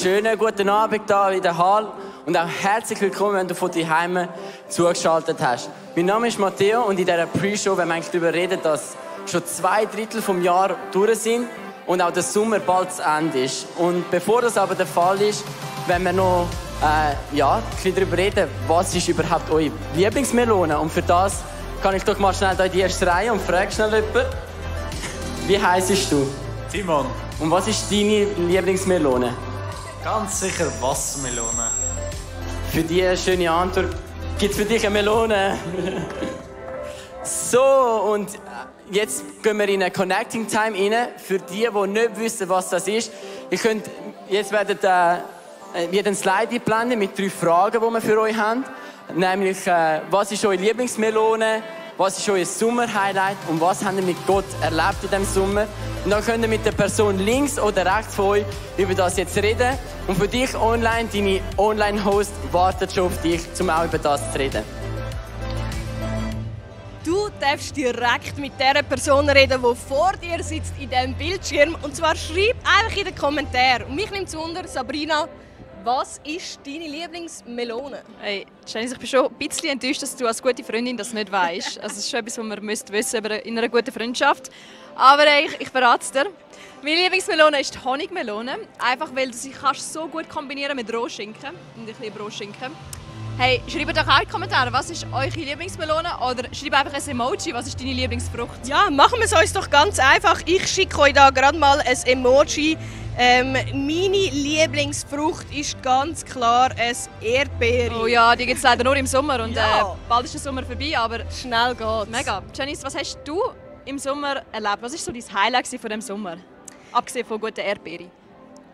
Schönen guten Abend hier in der Halle und auch herzlich willkommen, wenn du von dir heim zugeschaltet hast. Mein Name ist Matteo und in dieser Pre-Show werden wir eigentlich darüber reden, dass schon 2/3 vom Jahr durch sind und auch der Sommer bald zu Ende ist. Und bevor das aber der Fall ist, werden wir noch ein bisschen darüber reden, was ist überhaupt eure Lieblingsmelone. Und für das kann ich doch mal schnell da in die erste Reihe und frage schnell jemanden. Wie heisst du? Timon. Und was ist deine Lieblingsmelone? Ganz sicher Wassermelone. Für diese schöne Antwort gibt es für dich eine Melone. So, und jetzt gehen wir in eine Connecting Time rein. Für die, die nicht wissen, was das ist. Jetzt werden wir ein Slide einblenden mit 3 Fragen, die wir für euch haben. Nämlich, was ist eure Lieblingsmelone? Was ist euer Sommer-Highlight? Und was habt ihr mit Gott erlebt in diesem Sommer? Und dann könnt ihr mit der Person links oder rechts von euch über das jetzt reden. Und für dich online, deine Online-Host wartet schon auf dich, um auch über das zu reden. Du darfst direkt mit der Person reden, die vor dir sitzt in diesem Bildschirm. Und zwar schreib einfach in den Kommentaren. Und mich nimmt es wunder, Sabrina, was ist deine Lieblingsmelone? Hey, Janice, ich bin schon ein bisschen enttäuscht, dass du als gute Freundin das nicht weißt. Also, das ist schon etwas, was man wissen in einer guten Freundschaft. Aber ich verrate es dir. Meine Lieblingsmelone ist die Honigmelone. Einfach weil du sie kannst so gut kombinieren mit Rohschinken. Und ich liebe Rohschinken. Hey, schreibt doch auch in die Kommentare, was ist eure Lieblingsmelone? Oder schreibt einfach ein Emoji, was ist deine Lieblingsfrucht? Ja, machen wir es uns doch ganz einfach. Ich schicke euch da gerade mal ein Emoji. Meine Lieblingsfrucht ist ganz klar ein Erdbeere. Oh ja, die gibt es leider nur im Sommer und bald ist der Sommer vorbei, aber schnell geht's. Mega. Janice, was hast du im Sommer erlebt? Was war so dein Highlight von diesem Sommer? Abgesehen von guten Erdbeeren.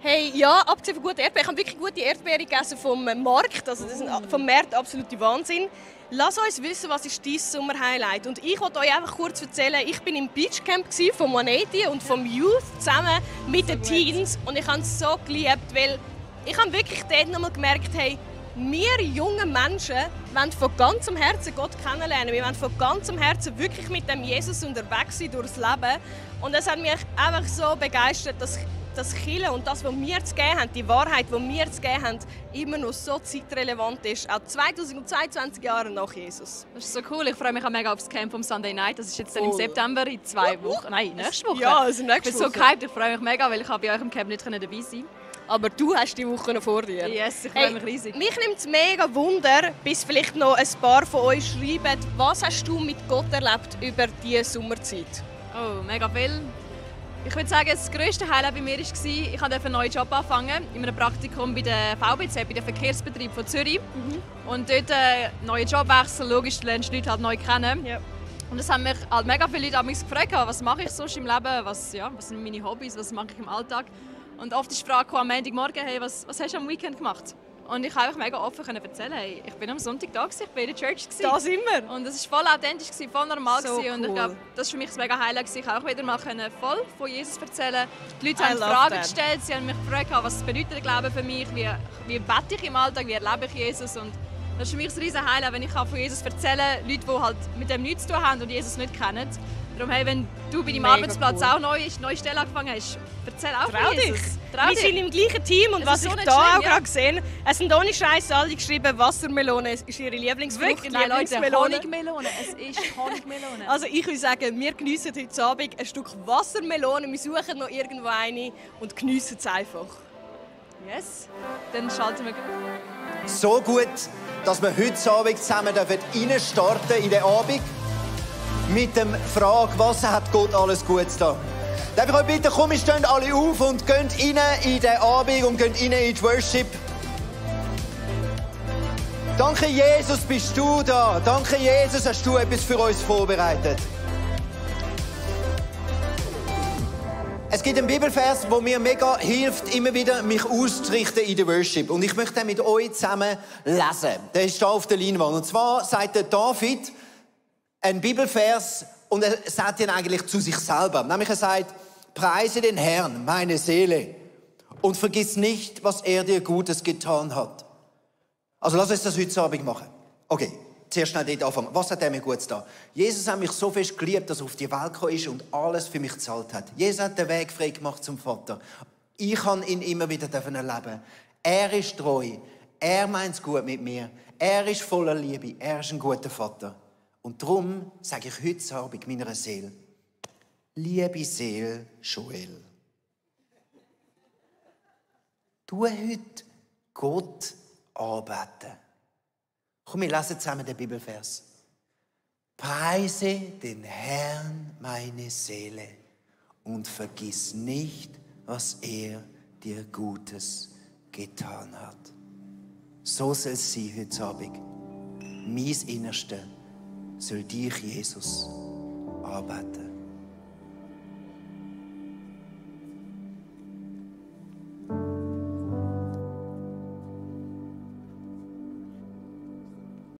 Hey, ja, abgesehen von guten Erdbeeren. Ich habe wirklich gute Erdbeeren gegessen vom Markt. Also das ist vom Markt absoluter Wahnsinn. Lass uns wissen, was ist dein Sommer-Highlight. Und ich wollte euch einfach kurz erzählen, ich war im Beachcamp von 180 und vom Youth zusammen mit den Teens. Und ich habe es so geliebt, weil ich habe wirklich dort nochmal gemerkt, hey, wir jungen Menschen wollen von ganzem Herzen Gott kennenlernen. Wir wollen von ganzem Herzen wirklich mit dem Jesus unterwegs sein durchs Leben. Und es hat mich einfach so begeistert, dass das Kirche und das, was wir zu geben haben, die Wahrheit, die wir zu geben haben, immer noch so zeitrelevant ist, auch 2022 Jahre nach Jesus. Das ist so cool. Ich freue mich auch mega auf das Camp vom Sunday Night. Das ist jetzt dann im September in 2 Wochen. Nein, nächste Woche. Ja, also nächste Woche. Ich bin so gehypt. Ich freue mich mega, weil ich bei euch im Camp nicht dabei sein konnte. Aber du hast die Woche noch vor dir. Yes, ich freue mich riesig. Mich nimmt es mega Wunder, bis vielleicht noch ein paar von euch schreiben, was hast du mit Gott erlebt über diese Sommerzeit? Oh, mega viel. Ich würde sagen, das grösste Highlight bei mir war, ich durfte einen neuen Job anfangen, in einem Praktikum bei der VBZ, bei dem Verkehrsbetrieb von Zürich. Und dort neuen Jobwechsel, logisch, du lernst die Leute halt neu kennen. Ja. Und das haben mich halt mega viele Leute gefragt, was mache ich sonst im Leben, was sind meine Hobbys, was mache ich im Alltag. Und oft ist die Frage am Montagmorgen, hey, was hast du am Weekend gemacht? Und ich konnte einfach mega offen erzählen, hey, ich bin am Sonntag da, ich war in der Church. Da sind wir. Und es war voll authentisch, voll normal. So Und cool. ich glaube, das war für mich ein mega Highlight. Ich konnte auch wieder mal voll von Jesus erzählen. Die Leute haben Fragen gestellt, sie haben mich gefragt, was bedeutet der Glaube für mich, wie bete ich im Alltag, wie erlebe ich Jesus. Und das ist für mich ein riesen Highlight, wenn ich von Jesus erzählen kann, Leute, die halt mit dem nichts zu tun haben und Jesus nicht kennen. Darum, hey, wenn du bei deinem Arbeitsplatz auch neue Stelle angefangen hast, erzähl auch von Jesus. Wir sind im gleichen Team und was ich hier auch gerade gesehen, es sind ohne Scheiß alle geschrieben, Wassermelone ist ihre Lieblingsfrucht. Nein, Leute, Honigmelone. Es ist Honigmelone. Also ich würde sagen, wir geniessen heute Abend ein Stück Wassermelone. Wir suchen noch irgendwo eine und geniessen es einfach. Yes, dann schalten wir. So gut, dass wir heute Abend zusammen reinstarten in den Abend mit der Frage, was hat Gott alles Gutes da? Darf ich euch bitten, komm, wir stehen alle auf und gehen rein in den Abend und gehen rein in die Worship. Danke, Jesus, bist du da. Danke, Jesus, hast du etwas für uns vorbereitet. Es gibt einen Bibelvers, der mir mega hilft, immer wieder mich auszurichten in der Worship. Und ich möchte den mit euch zusammen lesen. Der ist hier auf der Leinwand. Und zwar sagt der David ein Bibelvers und er sagt ihn eigentlich zu sich selber. Nämlich er sagt, preise den Herrn, meine Seele, und vergiss nicht, was er dir Gutes getan hat. Also lass uns das heute Abend machen. Okay, zuerst schnell dort anfangen. Was hat er mir Gutes getan? Jesus hat mich so fest geliebt, dass er auf die Welt gekommen ist und alles für mich gezahlt hat. Jesus hat den Weg frei gemacht zum Vater. Ich kann ihn immer wieder erleben. Er ist treu. Er meint es gut mit mir. Er ist voller Liebe. Er ist ein guter Vater. Und darum sage ich heute Abend meiner Seele, liebe Seele Joel, tu heute Gott anbeten. Komm, wir lesen zusammen den Bibelvers. Preise den Herrn, meine Seele, und vergiss nicht, was er dir Gutes getan hat. So soll es sein heute Abend. Mein Innerste soll dich, Jesus, anbeten.